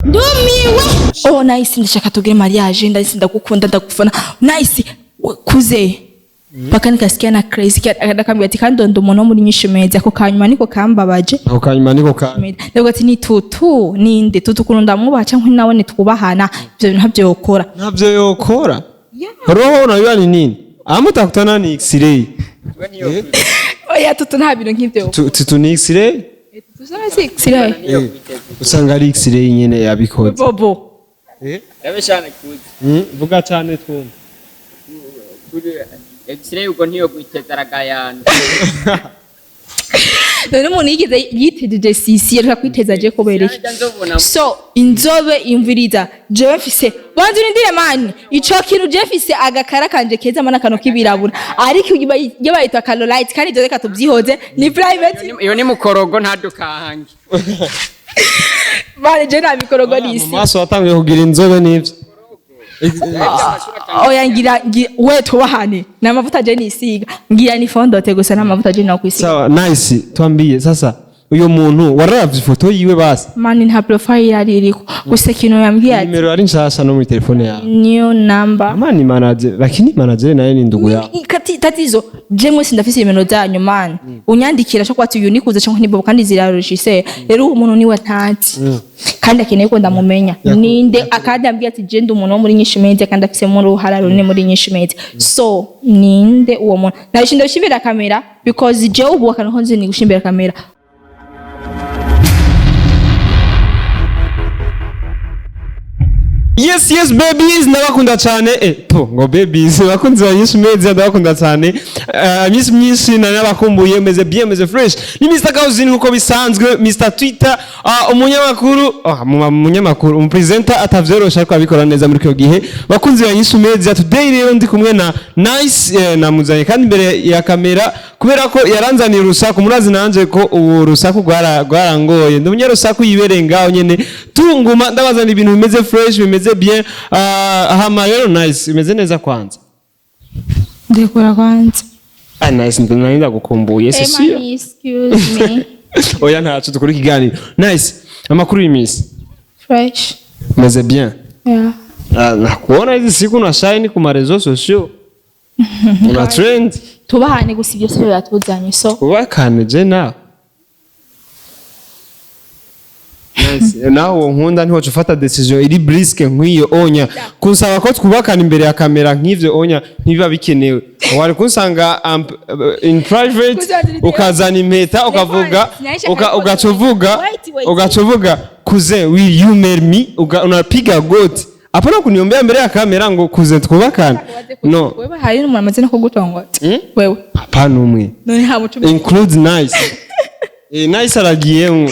Ndumiwe. Oh Nice, ndashaka tugire mariage. Nice, ndagukunda, ndagufana. Nice kuze paka nikasikia na crazy, akambwira ati kandi ndo umuntu wo muri Nyishu Media. Ako kanyuma niko kambabaje. Ako kanyuma niko ka Ndavuga ati ni Tutu, ninde Tutu? Ukuntu ndamwubaha cyangwa nawe nitwubahana, ibyo bintu ntabyo yokora. Ntabyo yokora. Roho unajua ni nini? Amutakutana ni x-ray. Oya, Tutu nta bintu nk'ibyo yokora. Tutu ni x-ray. Tutu si X-ray. Usanga ari x-ray nyene yabikoze. Bobo. Yabe cyane kuzi. Vuga cyane twumve. Kuri X-ray ubwo ntiyo kwiteza aragayana. None umuntu yigeze yitejeje sisi yareka kwiteza aje kubera iki? Sinajya nzobona. So inzobe, imviriza, jewe mfise, banza urindire mani, ico kintu jewe mfise agakara kanje keza mana, akantu k'ibirabura, ariko iyo bayita Carolite, kandi ivyo reka tuvyihoze, ni private. Iyo ni mukorogo ntadukahange. Mani, je nta mikorogo Mu nisi. maso watangiye kugira inzobe n'ivyo. Oya, ngira we tubahane n'amavuta je nisiga, ngira ni fond de teint gusa, n'amavuta je no kwisiga. Sawa Nice, twambie sasa, uyo muntu wararavye ifoto yiwe basi? Mani, nta profile yari iriko, gusa ikintu yambwiye ati Nimero ari nshasha no muri telefone yawe? New number. Amani manager, lakini manager naye ni ndugu yawe. Kati tatizo je mwese ndafise nimero zanyu mani, unyandikira cyo kwati uyu nikuze cyangwa nibo, kandi zirarujise. Rero uwo muntu niwe ntazi kandi akeneye ko ndamumenya ninde, akandi ambwiye ati je ndi umuntu wo muri Nyinshi Media kandi afise mu ruhara runini muri Nyinshi Media. So ninde uwo muntu? Nabishinda gushimbira kamera because je ubu akantu ko nzi ni gushimbira kamera. Yes, babies, ndabakunda cyane. Po ngo babies, bakunzi ba Nyinshi Media, ndabakunda cyane. Iminsi myinshi nari nabakumbuye. Meze bien, meze fresh. Ni Mr Kauzini nkuko bisanzwe, Mr Twitter, umunyamakuru, umunyamakuru, umupresenter atavyorosha ariko abikora neza muri kino gihe. Bakunzi ba Nyinshi Media, today rero ndi kumwe na Nice, namuzanye kandi imbere ya kamera kubera ko yaranzaniye urusaku. Murazi nanje ko ubu rusaku rwarangoye, ndi umunyarusaku yibereye ngaho nyene tunguma ndabazana ibintu bimeze fresh, bimeze bien. Hama rero Nice, bimeze neza kwanza? Ndekura kwanza. Ah Nice, nari ndagukumbuye, c'est sûr. Mani, excuse me. Oya, ntaco, dukora ikiganiro. Nice, amakuru y'imisi? Fresh. Meze bien? Yeah. Ah, nakuona hizi siku una shine ku ma réseaux sociaux, una trend. Tubahane gusa, ibyo sibyo yatuzanye, so Ubakane je nawe. Nice. Nawe uwo nkunda ntiwaca ufata decision iri brusque nk'iyo onya kunsaba ko twubakana imbere ya kamera nk'ivyo onya, ntibiba bikenewe. Wari kunsanga in private, ukazana impeta, ukavuga, ugaca uvuga, Wait, wait. ugaca uvuga "Cousin, will you marry me?" Unapiga goti, hapana kuniombea mbere ya kamera ngo "Cousin, twubakane." No. Wewe hari n'umuntu amaze no kugutongota wewe? Hapana, umwe. None nta muco. Include Nice. Nice aragiyemwo.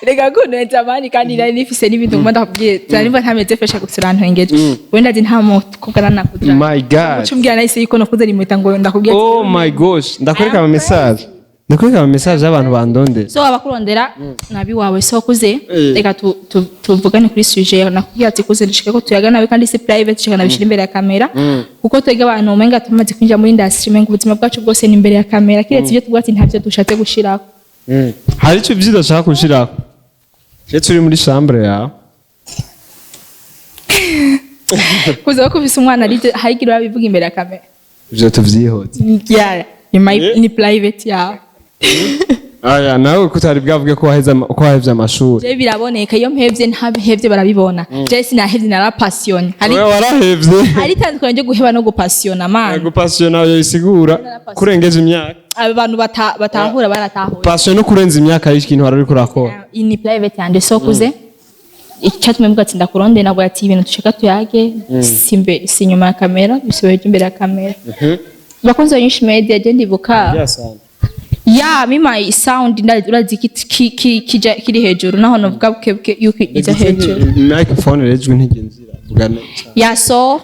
Reka kuneza mani, kandi nari nifise n'ibintu ngomba ndakubwiye, nari mba ntameze fresh gusa urantwengeje. Wenda ati nta mukobwa nanakudra. My God. Muco mbwira nahise yuko nakuze rimwita ngo ndakubwiye. Oh my gosh, ndakwereka ama message, ndakwereka ama message y'abantu bandondera. So abakurondera nabi wawe, so kuze reka tuvugane kuri sujet. Nakubwiye ati kuze dushike ko tuyaga nawe, kandi si private, shika nabishira imbere ya kamera, kuko twebwe abantu umenga tumaze kwinjira muri industry, umenga ubuzima bwacu bwose ni imbere ya kamera, kiretse ibyo tuvuga ati ntabyo dushatse gushirako. Hari icyo byiza udashaka gushirako ndetse uri muri chambre yawe. Kuza ko ufise umwana ari hari igihe babivuga imbere ya kamera. Ivyo tuvyihoze. Yeah, ni private yawe. Aya nawe ko utari bwavuge ko waheze ko wahevye amashuri. Je biraboneka, iyo mpevye ntabihevye barabibona. Je sinahevye, narapassionné. Hari Wewe warahevye. hari itandukanye ryo guheba no gupasiona man. Gupasiona bisigura kurengeje imyaka. Abantu batahura baratahura. Passion no kurenza imyaka y'ikintu wari uriko urakora. Iyi ni private yanje. So kuze icyatumye mvuga ati ndakuronde, nabwo ati ibintu dushaka tuyage si si inyuma ya kamera, bisibaye imbere ya kamera. Bakunzi ba Nyinshi Media, je ndibuka ya mima sound urazi kija kiri hejuru, naho novuga buke buke yuko iza hejuru. Microphone rero ijwi ntigenzira vuga neza. Ya, so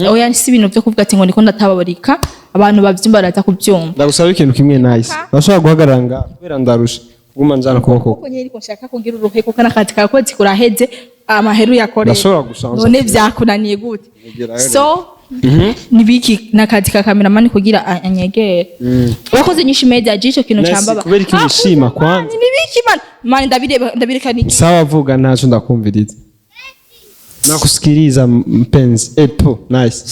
oya, si ibintu byo kuvuga ati ngo ndiko ndatababarika, abantu bavyumva baraza kubyumva. Ndagusaba ikintu kimwe Nice, urashobora guhagarara nga kubera ndarusha kuguma njana ukuboko. Kuko nyine ariko nshaka kugira uruhe, kuko n'akazi kawe kwezi kuraheze, amaheru yakoreye. Ndashobora gusanza. None vyakunaniye gute? Negerayo. So nibiki n'akazi ka kameramani kugira anyegere. Wakoze Nyinshi Media, jico kintu Nice, cambaba. kubera iki wishima kwanza? Nibiki man, man, ndabireba ndabireka niki? Sawa, vuga, ntaco ndakumviriza. Nakusikiliza, mpenzi. Epo nice.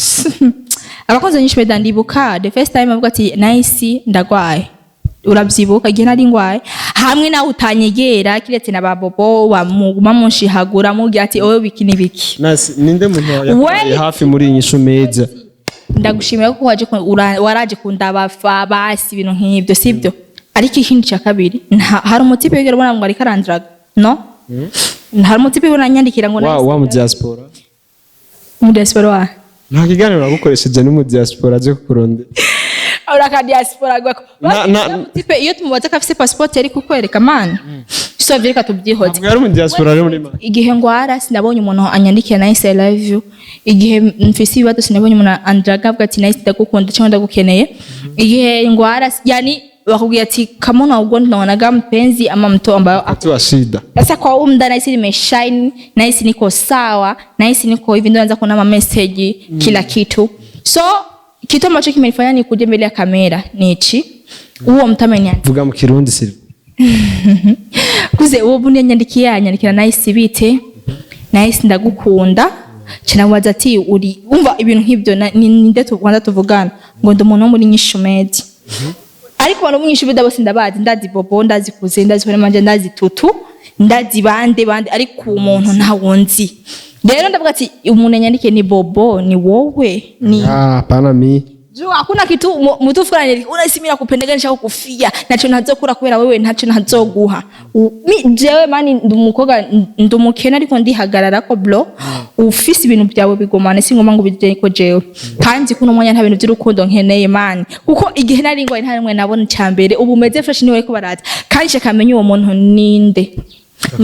Abakozi nyinshi beda, ndibuka the first time avuga ati: "Nice, ndagwaye." Urabyibuka igihe nari ngwaye hamwe nawe utanyegera, kiretse na babobo bamuguma munshihagura, mubwira ati: "Owe, biki ni biki." Nice, ninde muntu yakubaye hafi muri Inyishu Media? Ndagushimira ko waje waraje kundaba fa basi, ibintu nk'ibyo sibyo. Ariko ikindi cya kabiri, hari umutipe wigera ubona ngo ariko arandraga? No, hari umutipe ubona anyandikira ngo Wa nice. Wa mu diaspora? Mu diaspora wa? Nta kiganiro nagukoresheje no mu diaspora aje kukurondera. Uraka diaspora gwako. Mutipe iyo tumubaza ko afise passport yari kukwereka, man. So reka tubyihoze. Ntabwo yari mu diaspora, ari muri ma Igihe ngwara sinabonye umuntu anyandikira "Nice, I love you." Igihe mfise ibibazo sinabonye umuntu andraga avuga ati: "Nice, ndagukunda" cyangwa "Ndagukeneye." Igihe ngwara, yani bakubwira ati kama una ugonjwa unaonaga mpenzi ama mtu ambayo Wakati wa shida. Sasa kwa huu muda nahisi nimeshine, nahisi niko sawa, nahisi niko hivi, ndio naanza kuona ma message, kila kitu. So kitu ambacho kimenifanya nikuje mbele ya kamera ni hichi: huo mtu ameniandikia. Vuga mu Kirundi, Silva. Kuze uwo bundi yanyandikiye, yanyandikira: "Nice, bite? Nice, ndagukunda." Cinamubaza ati: "Uri umva ibintu nk'ibyo ninde tubanza tuvugana?" Ngo: "Ndi umuntu wo muri Nyishu Media." Ariko abantu bo mu Nyishu Media bose ndabazi: ndazi Bobo, ndazi Kuze, ndazi Manje, ndazi Tutu, ndazi bande bande, ariko uwo muntu ntawo nzi. Rero ndavuga ati: "Umuntu yanyandikiye ni Bobo, ni wowe, ni Ah, hapana, mi Juu hakuna kitu mtu fulani unasimira kupendeka nshaka kufia naco ntazokura kubera wewe, ntaco ntazoguha." Mi jewe man, ndi umukobwa, ndi umukene, ariko ndihagarara ko bro, ufise ibintu byawe bigumane, si ngoma ngo bijye ko jewe. Kandi kuno mwanya nta bintu by'urukundo nkeneye, man, kuko igihe nari ngwaye nta rimwe nabona icyambere. Ubu meze fresh, niwe ko baraza kandi shaka menye uwo muntu ninde.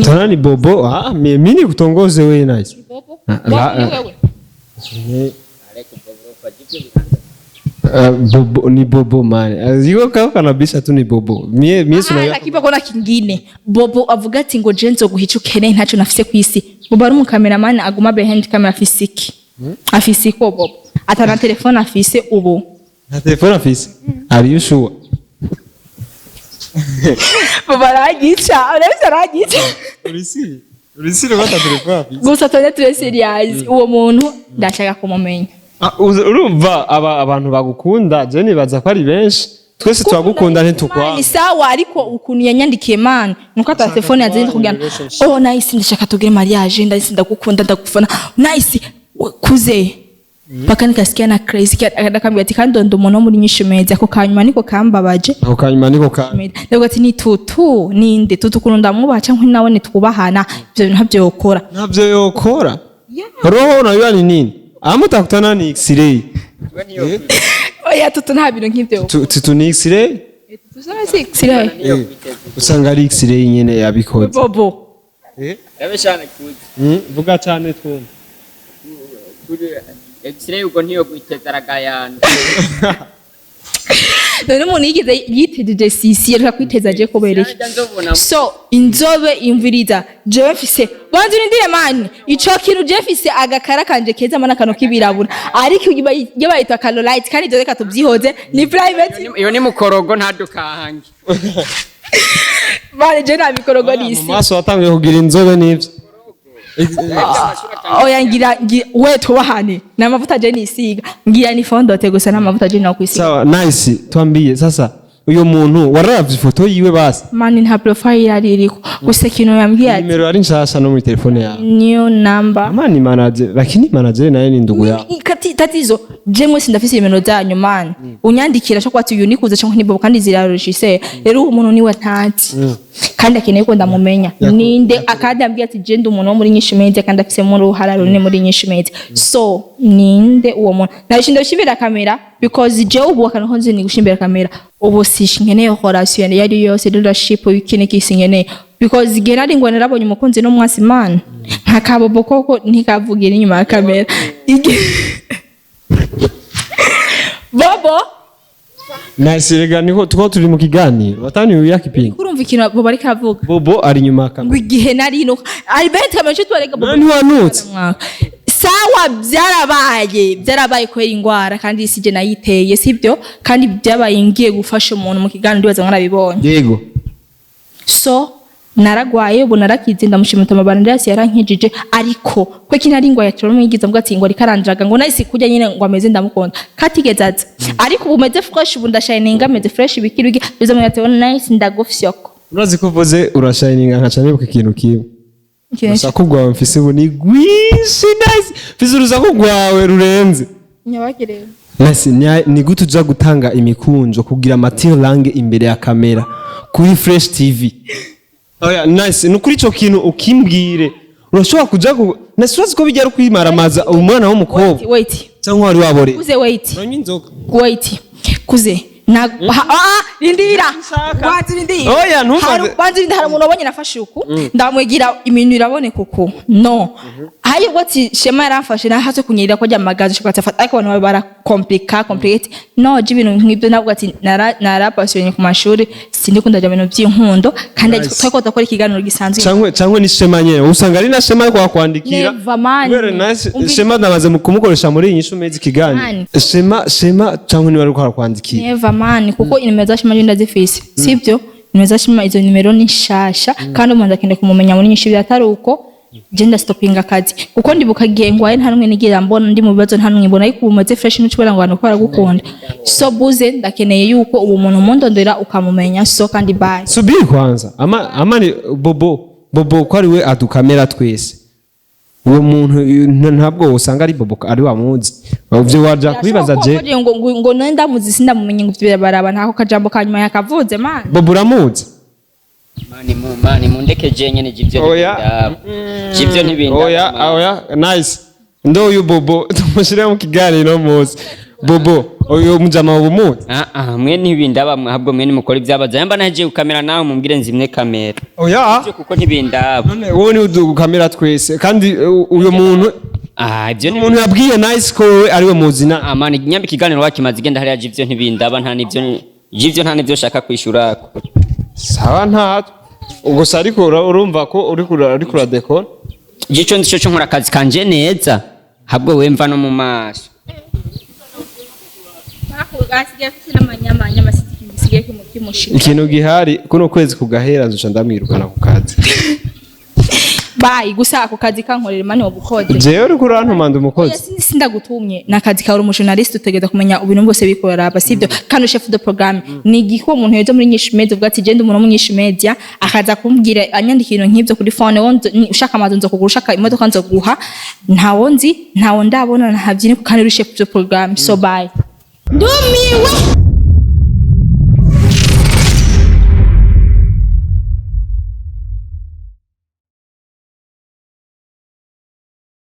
Tana ni Bobo. Ah, mi nikutongoze wewe, nice. Bobo? Ah, Bobo la- ni wewe? Bobo ni Bobo, man. Yuko kama kanabisha tu ni Bobo. Mie Ah, sina nakipa kona kingine. Bobo avuga ati ngo je nzoguha ico ukeneye, ntaco nafise kwisi. Bobo ari umukameramani aguma behind camera, afise iki? Afise iko Bobo atana telefone afise ubu. Na telefone afise. Are you sure? Bobo aragica, urabise aragica. Urisi. Urisi rero ta telefone afise. Gusa tone ture serious, uwo muntu ndashaka kumumenya. Ah, urumva aba abantu bagukunda, je nibaza ko ari benshi. Twese turagukunda, ntitukwa. Ni sawa, ariko ukuntu yanyandikiye, man, nuko ata telefone yazindi kugira: "Oh nice, ndashaka tugire mariage, ndahise ndagukunda, ndagufana, nice." Kuze paka nikasikia na crazy, akambwira ati kandi ndi umuntu wo muri Nyishu Media. Ako kanyuma niko kambabaje. Ako kanyuma niko ka Ndavuga ati: "Ni Tutu, ninde Tutu?" Ukuntu ndamwubaha cyangwa nawe nitwubahana, ibyo bintu ntabyo yokora. Ntabyo yokora. Roho unajua ni nini? Amutakutana ni X-ray. Oya, Tutu nta bintu nk'ibyo. Tutu ni X-ray. Siraye. Usanga ari X-ray nyene yabikoze. Bobo. Ndabeshana kuzi. Vuga cyane twumve. X-ray ubwo ntiyo kwiteza aragayana. None umuntu yigeze yitejeje sisi yareka kwiteza je kubera iki? Sinajya nzobona. So inzobe, imviriza, jewe mfise, banza urindire man, ico kintu jewe mfise agakara kanje keza mana, kano kibirabura, ariko iyo bayita Carolite, kandi ivyo reka tubyihoze, ni private. Iyo ni mukorogo, ntadukahange. Bane je nta mikorogo Mu n'isi. maso watangiye kugira inzobe n'ivyo. Oya, ngira we tubahane n'amavuta je nisiga, ngira ni fond de teint gusa, n'amavuta je no kwisiga. Sawa, nice, twambie sasa uyo muntu wararavye ifoto yiwe basi? Man, nta profile yari iriko, gusa ikintu yambwiye ati Nimero ari nshasha no muri telefone yawe? New number. Amani manager, lakini manager naye ni ndugu yawe. Kati tatizo je mwese ndafise nimero zanyu, man. Unyandikira cyo kwati uyu nikuze cyangwa ni Bobo, kandi zirarojise. Rero uwo muntu niwe ntazi kandi akeneye ko ndamumenya ninde. Akandi ambwiye ati je ndi umuntu wo muri Nyinshi Media, kandi afisemo uruhara runini muri Nyinshi Media. So ninde uwo muntu? Nabishinda gushimbira kamera because je ubu akantu nzi ni gushimbira kamera. Ubu si nkeneye relation iyo ari yo yose, leadership, iki n'iki sinkeneye, because igihe nari ngo narabonye umukunzi no mwasi, man, nka kabobo koko ntikavugira inyuma ya kamera. Bobo. Nice, rega niho tuko turi mu kiganiro batani yakipinga. Urumva ikintu Bobo ariko avuga? Bobo ari inyuma ya Ngo kamera. igihe nari no Albert kamera cyo twarega Bobo. Nani wanutse? Mwaka. Sawa, byarabaye, byarabaye kubera ingwara, kandi si je nayiteye, sibyo? Kandi byabaye ngiye gufasha umuntu mu kiganiro, ndibaza mwarabibonye. Yego. So Naragwaye, ubu narakize, ndamushimira. Amabandasi yarankijije, ariko kwe kinari ngo yacura umwigiza mvuga ati ngo ariko arandraga, ngo nahise kujya nyine ngo ameze ndamukunda katigeze aza. Ariko ubu meze fresh, ubu ndashininga, meze fresh, ibiki biki biza ati nice ndagufyoko. Urazi ko uvuze urashininga, nkaca nibuka ikintu kimwe. Urusaku rwawe mfise ubu ni rwinshi, nice. Mfise urusaku rwawe rurenze. Nyabagire. Nice, ni gute uja gutanga imikunjo kugira amatirange imbere ya kamera kuri Fresh TV? Oya nice, ni kuri ico kintu ukimbwire. Urashobora kuja ku nice, urazi ko bijya ari kwimaramaza umwana w'umukobwa Wait. cyangwa wari waboreye? Kuze, wait. Uranywa inzoga? Wait, kuze na ah, rindira, banza rindira. Oya, ntumbaze. Banza rindira. Hari umuntu wabonye nafashe uku, ndamwigira imintu iraboneka uku. No hayi wati Shema yaramfashe nahatse kunyerera ko ajya amagazi ushobora ati, ariko abantu bara complica complicate. No je ibintu nk'ibyo ntabwo ati nara passionné ku mashuri, sindi kunda ibintu by'inkundo kandi Nice. twari ko dukora ikiganiro gisanzwe. Cyangwa ni Shema nyene, usanga ari na Shema ariko wakwandikira. Never, man. Kubera nice Shema namaze mu kumukoresha muri iyi nyishu mezi ikiganiro. Man. Shema cyangwa niba ariko arakwandikira. Never, man, kuko inimero za Shema ndazifise, sibyo? Nimero za Shema, izo nimero ni nshasha kandi umuntu akeneye kumumenya muri nyinshi. Atari uko je ndastopinga akazi, kuko ndibuka igihe ngwaye nta numwe nigera mbona, ndi mu bibazo nta numwe mbona, ariko ubu maze fresh n'ucubera ngo abantu ko baragukunda. So buze ndakeneye yuko ubu muntu mundondera ukamumenya. So kandi bye. Subiri kwanza, ama ni Bobo. Bobo ko ari we adukamera twese, uwo muntu ntabwo usanga ari Bobo ari wamuzi ivyo waja kubibaza je? Ngo nenda muzi, sindamumenye, ngo ivyo baraba ntako kajambo kanyuma yakavuze, man. Bobo uramuzi? Mani mu mani mundeke je nyene jivyo. Oya. Ntibindaba jivyo, ntibindaba. Oya. Man. Oya nice, ndo uyu Bobo tumushyire mu kiganiro muzi. Bobo, uyu mujama ubu muzi? Ah ah, mwe ntibindaba mwe, ahubwo mwe nimukora ibyabaza. Yamba naje gukamera nawe mumbwire nzimye kamera. Oya. Ivyo kuko ntibindaba. None wowe ni udukamera twese kandi uyu muntu Ah, ibyo ni umuntu yabwiye nice ko wowe ariwe muzina. Ah man, nyamba ikiganiro wakimaze igenda hariya, jivyo ntibindaba, nta nivyo jivyo, nta nivyo shaka kwishurako. Sawa, ntatwe gusa, ariko urumva ko uriko uradekora. Jico nzi cyo nkora akazi kanje neza, habwo wemva no mu maso. Asigaye afite n'amanyamanya gisigaye kimushika. Ikintu gihari, kuno kwezi kugahera nzoca ndamwirukana ku kazi. Bye gusa ako kazi kankorera, man, wabukoze. Jewe uriko urantumanda Oya, umukozi? Sindagutumye, ni akazi kawe. Uri umujournaliste, utegereza kumenya ibintu byose bikorera, sibyo? Kandi chef de programme ni igiki? Uwo muntu yoza muri Nyinshi Media uvuga ati genda umuntu wo muri Nyinshi Media akaza kumbwira anyandika ibintu nk'ibyo kuri phone, wo ushaka amazu nzokugura, ushaka imodoka nzoguha, ntawo nzi, ntawo ndabona, ntabyini, kandi uri chef de programme. So bye. Ndumiwe.